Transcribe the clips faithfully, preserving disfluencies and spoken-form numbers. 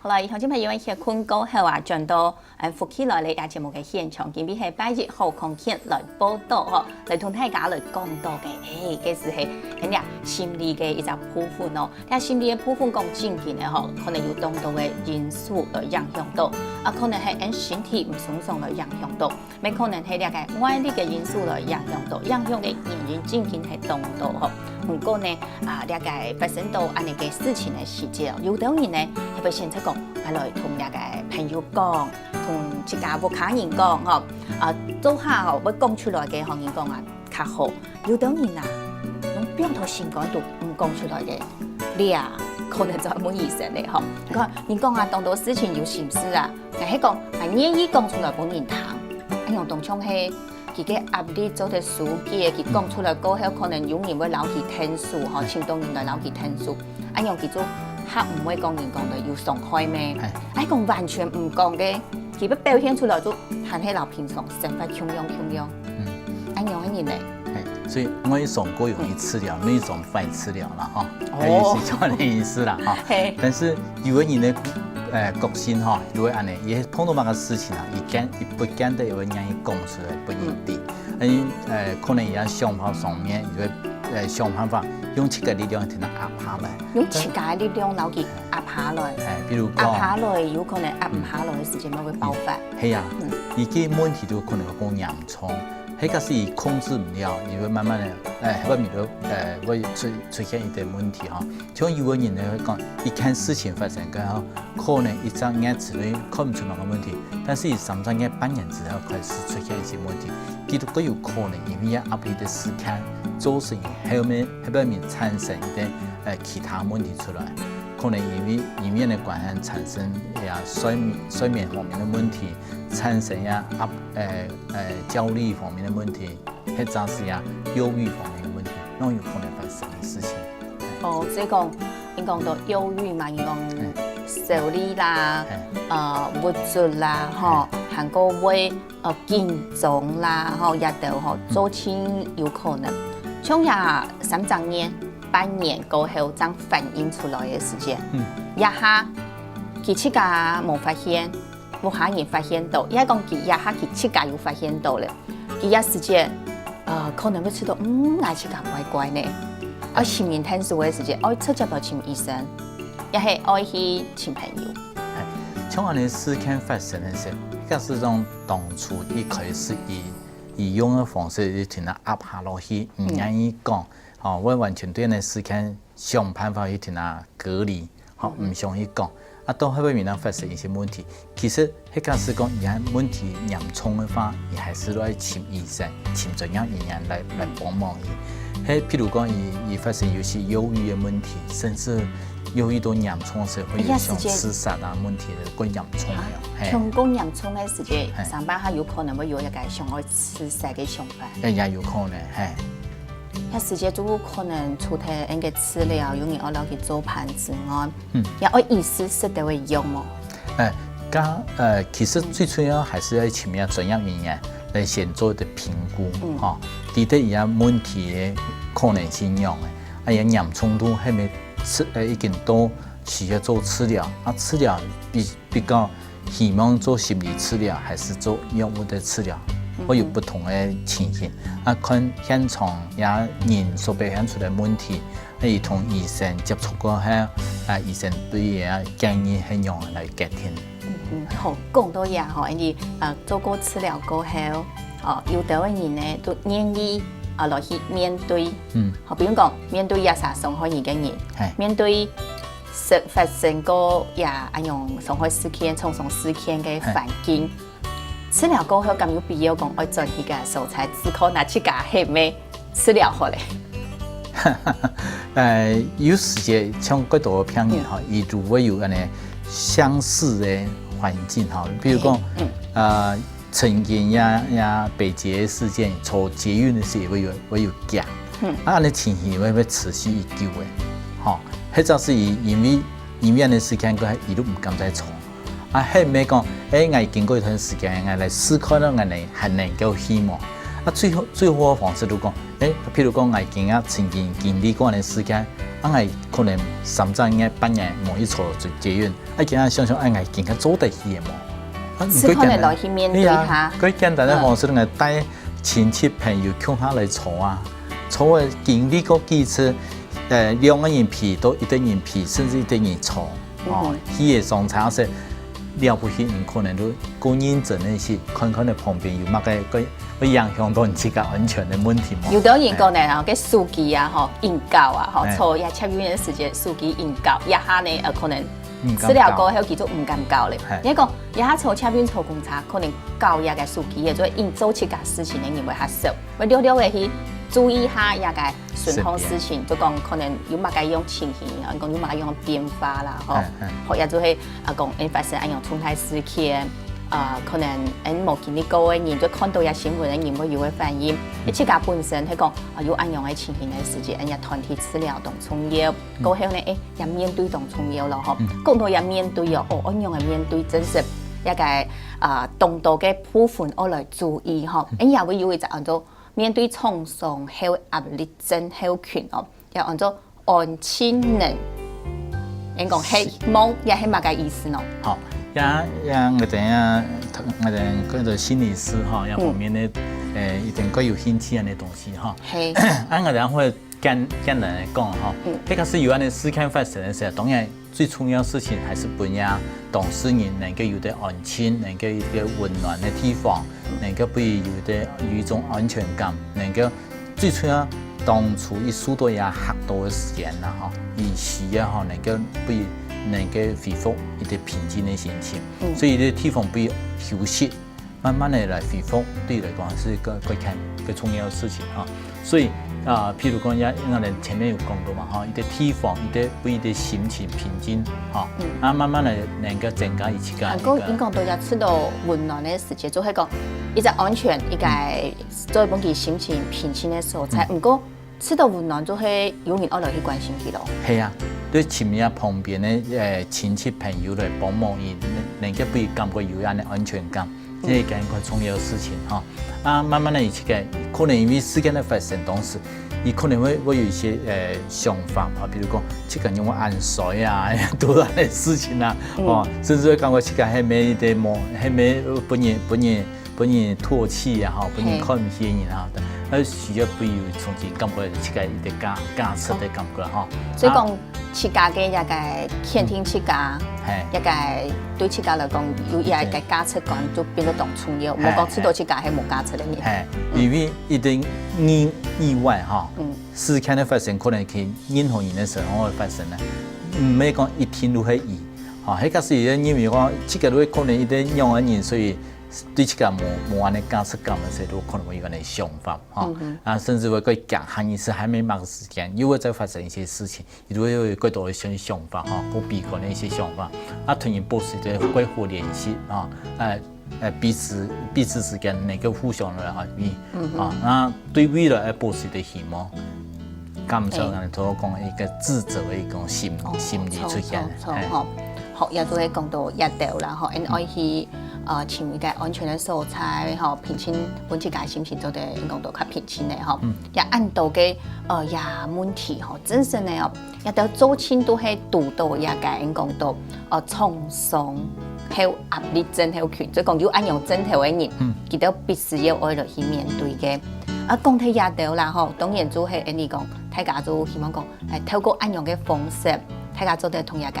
好了，鄉親朋友，歇睏過後啊，轉到，呃，福氣來了這節目个現場，今晡日係拜一好康健來報到吼，來同大家來講到个，欸，這就係𫣆這心理个一隻部分哦。這心理个部分講正經个吼，可能有當多个因素來影響到，啊，可能係𫣆身體毋鬆爽來影響到。 乜可能係這个外力个因素來影響到，影響个原因正經係當多吼。毋過呢，啊，這个發生到恁呢个事情个時節哦，有兜人呢，係會選擇講，啊，來同這个朋友講，同自家屋下人講吼，啊，做下吼，會講出來个吼，人講啊，較好。有兜人啊，攏放到心肝肚毋講出來个，這啊，可能就愛問醫生了吼。你看，人講啊，當多事情有心事啊， 𠊎係講，𠊎願意講出來分人聽，恁樣當像係佢个壓力做得紓解，佢講出來過後，可能有人會摎佢𢯭手吼，盡多人來摎佢𢯭手，恁樣佢就較毋會講人講个有傷害咩？欸。愛講完全毋講个，佢會表現出來就還係摎平常生活共樣共樣。嗯。恁樣个人呢？欸，所以外傷過容易治療，內傷壞治療啦，吼。哦。意思就恁个意思啦，吼。嘿。但是有个人呢， 呃，個性吼，就會恁呢，佢碰到麼个事情啊，佢見，佢不見得會願意講出來分人知。嗯。因為，呃，可能佢个想法上面，佢會，呃，想辦法用自家力量同佢壓下來。用自家个力量摎佢壓下來。欸，比如講，壓下來，有可能壓毋下來个時節，乜會爆發。係啊，嗯。佢个問題就可能會過嚴重，該假使佢控制毋了，佢會慢慢个，欸，後面就，呃，會出，出現一點問題吼。 像有个人呢，會講，佢看事情發生過後，可能一隻月之內看毋出麼个問題，但是佢三隻月、半年之後開始出現一些問題，佢都較有可能因為壓力个時間，造成佢後面，後面產生一點，呃，其他問題出來。可能因為，因為个關係產生呀睡眠，睡眠方面个問題，產生呀壓，呃，呃，焦慮方面个問題。 或者係啊，憂鬱方面个問題，攏有可能發生个事情。哦，所以講，你講到憂鬱嘛，你講嗯。焦慮啦，嗯。呃，鬱卒啦，吼，嗯。還過會，呃，緊張啦，吼，這兜吼，嗯。都盡有可能。像這三隻月、半年過後，正反映出來个時間，嗯。這下，佢自家無發現， 屋下人發現到，也講佢這下佢自家有發現到了，佢這時節，呃，可能會試著，嗯，𠊎自家怪怪呢，愛尋人𢯭手个時節，愛直接來尋醫生，也係愛去尋朋友。欸，像恁呢事件發生个時，假使講當初一開始以，以用个方式去同佢壓下落去，毋願意講，嗯。吼，會完全對恁呢事件 想辦法去同佢隔離，吼，嗯。毋想去講。啊，到後尾面發生一些問題，其實該假使講佢个問題嚴重个話，佢還係愛尋醫生，尋專業醫院來，來幫忙佢。該譬如講佢，佢發生有些憂鬱个問題，甚至憂鬱到嚴重个時候，會有想自殺啊問題个，較嚴重个。啊，嘿。像講嚴重个時節，嘿。上班還有可能會有一個想愛自殺个想法。哎，也有可能，嘿。 該時節就可能除忒𫣆个治療，有人愛摎佢做伴之外，嗯。也愛醫師食兜个藥無？欸，該，呃，其實最主要還係愛尋一個專業人員來先做一個評估，嗯。吼，知得佢个問題个可能性樣个，啊，佢个嚴重度係毋係，呃，已經到需要做治療，啊，治療比 比較希望做心理治療還係做藥物个治療，嗯哼。會有不同个情形。啊，看現場這人所表現出來問題，啊，佢同醫生接觸過後，啊，醫生對佢个建議係仰般來決定。嗯，好，講到這吼，因為，呃，做過治療過後，哦，有兜个人呢，都願意，啊，來去面對，嗯。好，比如講，面對這儕傷害你个人，嘿。面對 發生過也恁樣傷害事件、創傷事件个環境。嘿。治療過後，敢有必要講愛轉去該所在，只靠拿自家係無治療好咧？呃，有時節像較多个病人吼，嗯。佢就會有恁呢相似个環境吼，比如講，嘿，嗯。呃， 曾經也，也北捷个事件，坐捷運个時會有，會有驚。嗯。啊，恁呢情形會，會持續已久个，吼。或者係佢因為，因為恁呢事件，佢，佢都毋敢再坐。啊，後尾講，欸，𠊎經過一段時間，𠊎來思考了，𠊎能，還能夠去無？啊，最好，最好个方式就講，誒，譬如講，𠊎今日曾經經歷過个事件，啊，𠊎可能三隻月、半年無去坐捷運，啊，今日想想，哎，𠊎今日做得去个無？啊，係可能來去面對佢。對啊，佢簡單个方式，𠊎帶親戚朋友共下來坐啊，坐个經歷過幾次，呃，兩個人陪到一個人陪，甚至一個人坐。 哦，去个上車時，了不起，你可能都過認真个去看看个旁邊有麼个會，會影響到你自家安全个問題無？有兜人講呢，吼，該司機啊，吼，硬搞啊，吼，坐這捷運个時節，司機硬搞，這下呢，呃，可能試了過後，佢就毋敢搞了。你講，這下坐捷運、坐公車，可能搞這个司機，也就會硬做自家事情个人會較少。會略略个去注意下這个 順風事情，就講可能有麼个樣情形，講有麼个樣變化啦，吼。好，也就係啊，講，誒，發生恁樣重大事件，啊，可能，誒，無經歷過个人，就看到這新聞个人會有个反應。誒，自家本身係講，啊，有恁樣个情形个時節，誒，這團體治療當重要。過後呢，誒，這面對當重要咯，吼。講到這面對哦，哦，恁樣个面對，真實，這个，啊，當多个部分愛來注意，吼。誒，也會有一隻安到 面對創傷後壓力症候群哦，也安到安靜能，人講希望，也係麼个意思呢？好，也，也𠊎等下，𠊎等个心理師哈，這方面个，誒，一定較有興趣恁樣个東西哈。係。啊，𠊎等下會簡，簡單來講哈，這个係有恁樣个事件發生个時候，當然 最重要个事情還係分這當事人能夠有兜安靜，能夠有一個溫暖个地方，能夠分佢有兜，有一種安全感，能夠最重要當初佢受到這嚇到个時間啦，吼，佢需要吼，能夠分佢能夠恢復一個平靜个心情。所以這地方分佢休息， 慢慢个來恢復，對佢來講係一個，一個，一個重要个事情哈。所以，啊，譬如講，也，𠊎等前面有講到嘛，哈，一個地方，一個，分佢个心情平靜，哈，啊，慢慢个能夠增加佢自家个。還過，你講到這受到溫暖个時節，就係講，一個安全，一個做分佢心情平靜个所在。毋過， 受到溫暖就係有人愛來去關心佢咯。係啊，對尋一下旁邊个，呃，親戚朋友來幫忙佢，能，能夠分佢感覺有恁樣个安全感，這係一件很重要个事情哈。啊，慢慢个，佢自家可能因為事件个發生當時，佢可能會，會有一些，呃，想法啊，比如講，自家仰會恁衰啊，做恁樣个事情啊，哦，甚至會感覺自家係毋係一個無，係毋係分人，分人 分人唾棄啊，吼，分人看毋起个人啊，啊，需要分佢重新感覺自家一個價，價值个感覺，吼。所以講，自家个這個肯定自家，係。這個對自家來講，有這個價值觀就變得當重要，毋好講試著自家係無價值个人。係，因為一定意，意外哈，事件个發生可能係任何人个身上會發生个，毋係講一定都係佢，吼，該假使有人認為講，自家都會可能一定仰般个人，所以 對自家無，無恁樣个價值感个時候，可能會有恁樣个想法，吼。啊，甚至會過驚，下一次還沒麼个時間，又會再發生一些事情，佢就會有過多个想，想法，吼，過悲觀个一些想法。啊，同人保持一個過好聯繫，啊，呃，呃，彼此，彼此之間能夠互相來安慰，啊，那對未來愛保持一個希望。 感受，欸，人就講一個自責个一種心，哦，心理出現。著，著，著，係。吼。好，也就係講到這兜啦，吼，𠊎等愛去，呃，尋一個安全个所在，吼，平靜，分自家心情做得，𠊎等講到較平靜个，吼。嗯。也恁多个，呃，這問題，吼，真實个哦，這兜做親都係堵到這個，𠊎等講到 呃，創傷後壓力症候群，就講有恁樣症頭个人，嗯。佢兜必須要愛來去面對个。啊，講忒這兜啦吼，當然就係恁樣講，大家就希望講，哎，透過恁樣个方式，大家做得同這個，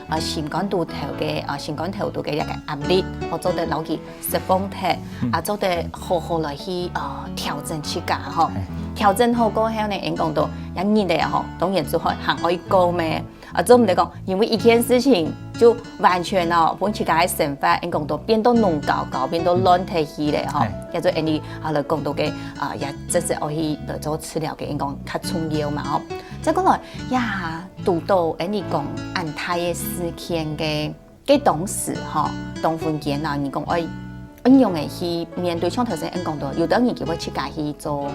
呃，心肝肚頭个，呃，心肝頭肚个這個壓力，好做得摎佢釋放忒，嗯。啊，做得好好來去，呃，調整自家吼。哎。調整好過後呢，𠊎等講到，這日仔吼，當然就會還愛過咩。 啊，做毋得講，因為一件事情就完全哦，分自家个生活，𠊎等講到變到亂搞搞，變到亂忒去了吼。哎。也就恁樣，啊，來講到个，啊，也真實愛去來做治療个，𠊎等講較重要嘛吼。再過來，也堵到恁樣講恁大个事件个，个當時吼，當分艱難，你講愛 恁樣个去面對，像頭先𠊎等講到，有兜人佢會自家去做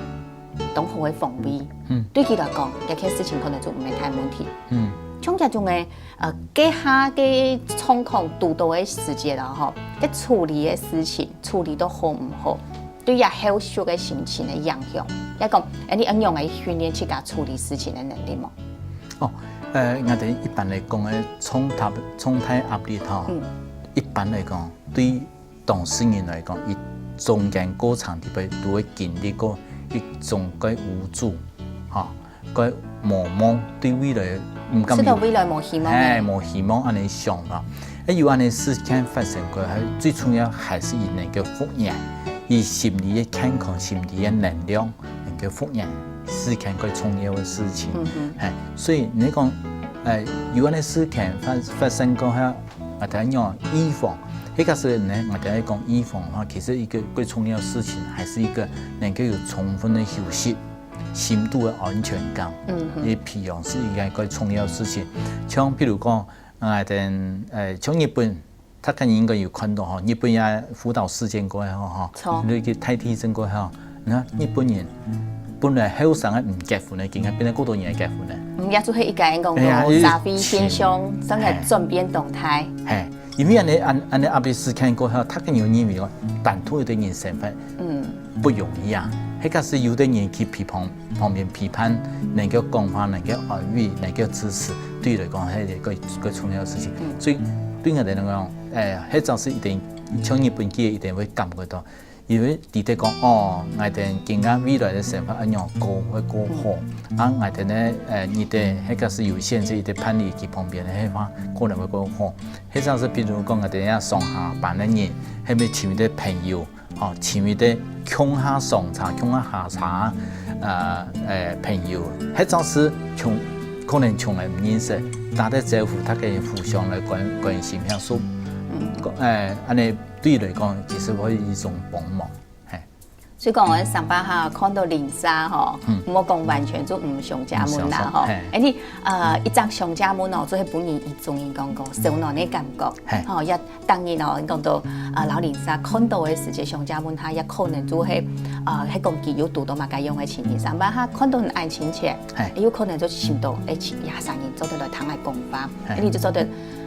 當好个防衛，嗯。對佢來講，這件事情可能就毋係大問題。嗯。像這種个，呃，該下个狀況堵到个時節了吼，該處理个事情，處理到好毋好，對這後續个心情个影響，也講，哎，你恁樣來訓練自家處理事情个能力無？哦，呃，𠊎兜一般來講个，重大重大壓力吼，嗯。一般來講，對當事人來講，佢中間過程裡背都會經歷過一種个無助，吼，个無望，對未來毋敢有，知道未來無希望个。哎，無希望恁樣想啊。哎，有恁樣事情發生過，還最重要還係佢能夠復原，佢心理个健康、心理个能量能夠復原，係件最重要个事情。嗯哼。哎，所以你講，哎，有恁樣事情發發生過後，𠊎兜愛預防，該個時呢，𠊎兜愛講預防个話，其實一個最重要个事情，還係一個能夠有充分个休息。 心肚个安全感，嗯哼。這培養係一個个重要事情。像譬如講，呃，等，呃，像日本，大家應該有看到吼，日本也福島事件過後吼，著。那個大地震過後，你看日本人本來後生个毋結婚个，今下變得過多人結婚了。嗯，也就係一個人講哎呀，到社會現象，正在轉變動態。嘿，因為恁樣，恁，恁樣壓力事件過後，大家有認為講，單獨一個人生活，嗯。不容易啊。該個時有个人去陪伴， 旁邊陪伴，能夠講話，能夠安慰，能夠支持，對佢來講，係一個最重要个事情。嗯。所以對𠊎兜來講，哎，該種係一定，像日本佢一定會感覺到，因為佢兜講，哦，𠊎兜今下未來个生活恁樣過會過好，嗯。啊，𠊎兜呢，呃，你兜該個時有限制，佢兜伴侶佢旁邊个話，可能會過好。該種係，比如講，𠊎兜這上下班个人，係毋係尋一個朋友， 吼，尋一個共下上車、共下下車，呃，呃，朋友，該種係從，可能從來毋認識，打个招呼，大家互相來關，關心一下，說，嗯。呃，恁樣對佢來講，其實會一種幫忙，嘿。所以講，𠊎兜上班哈，看到鄰舍吼，嗯。毋好講完全就毋相借問啦，毋相送，吼。嘿。哎，你，呃，一隻相借問哦，就係分人一種人講講，燒暖个感覺，嘿。吼，也 當然哦，你講到，呃，摎鄰舍看到个時節，相借問下，也可能就係，呃，係講佢有堵到麼个樣个情形。上班下看到你恁親切，嘿。有可能就尋到，哎，也儕人做得來聽𠊎講話，嘿。你就做得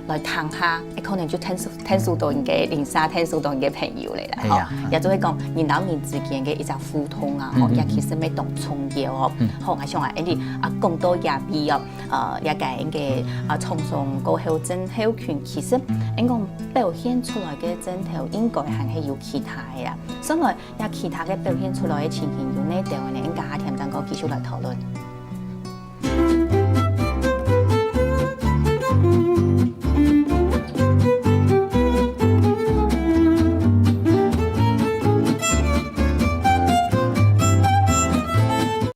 來聽下，哎，可能就𢯭手，𢯭手到你个鄰舍，𢯭手到你个朋友了啦，嘿呀，吼。也就係講，人摎人之間个一隻互動啊，吼，嗯，嗯，也其實乜當重要哦。嗯。好，𠊎想啊，哎，你啊，講到這位哦， 呃，這個應該，啊，創傷過後症候群，其實應該表現出來个症頭應該還係有其他个啊。所以這其他个表現出來个情形有哪兜呢？應該下添正過繼續來討論。